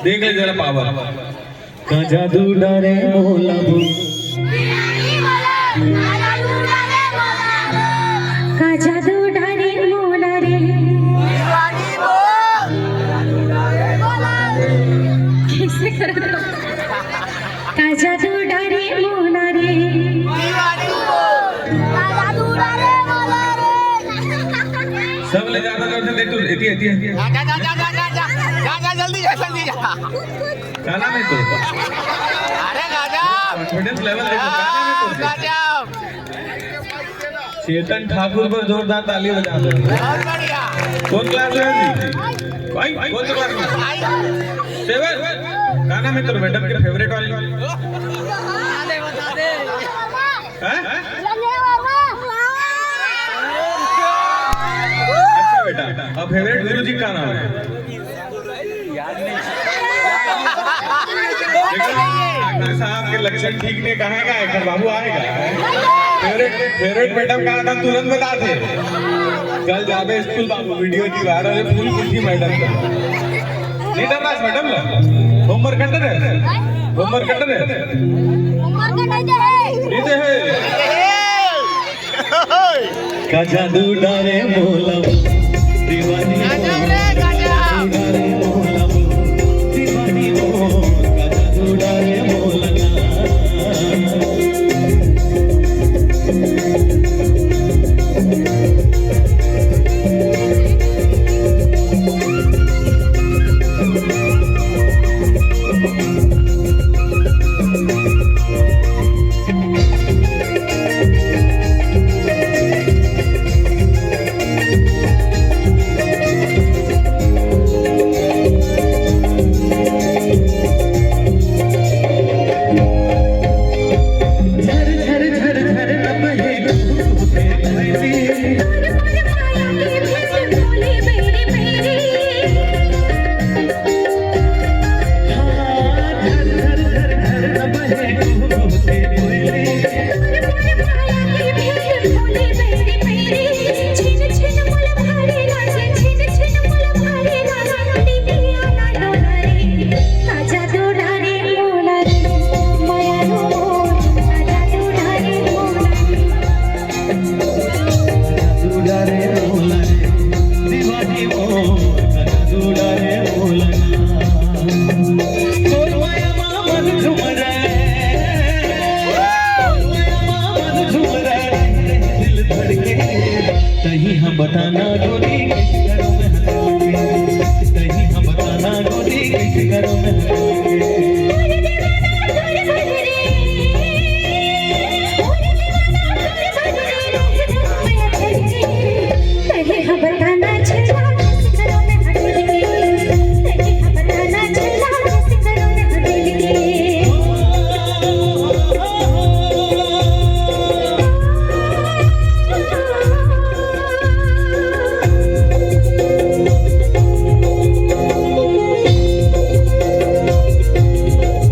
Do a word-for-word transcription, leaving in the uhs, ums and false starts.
देख ले जरा पावर। का जादू डारे मोला वो। का जादू डारे मोला रे। कैसे कर? का जादू डारे मोला रे। सब ले जाता करते देख तू, एती, एती, एती। जा, जा, जा, जल्दी जा, जल्दी जा। का नाम है तू? अरे गजब। कॉन्फिडेंस लेवल देखो, का नाम है तू? गजब। चेतन ठाकुर पर जोरदार ताली बजा दो। बहुत बढ़िया। कौन क्लास में है जी? भाई, कौन सा क्लास में? सेवन। का नाम है तेरे मैडम के फेवरेट वाली? हैं? अच्छा बेटा, अब फेवरेट गुरुजी का नाम है? देखो, डॉक्टर साहब के लक्षण ठीक नहीं, कहाँ का है? कल बाबू आएगा। फेवरेट, फेवरेट मैडम का नाम तुरंत बता दे। कल जाबे स्कूल बाबू, वीडियो की वायरल है, फूल कुर्सी मैडम का। नहीं डरना मैडम ला। होमवर्क करते रहे, होमवर्क करते रहे। होमवर्क नहीं दे है। नहीं दे है। का जादू डारे मोला दीवानी मोर। का जादू डारे मोला दीवानी मोर। का जादू डारे मोला ना। तहीं हम बताना गोरी कैसे करूँ मैं हंस के, तहीं हम बताना गोरी कैसे करूँ मैं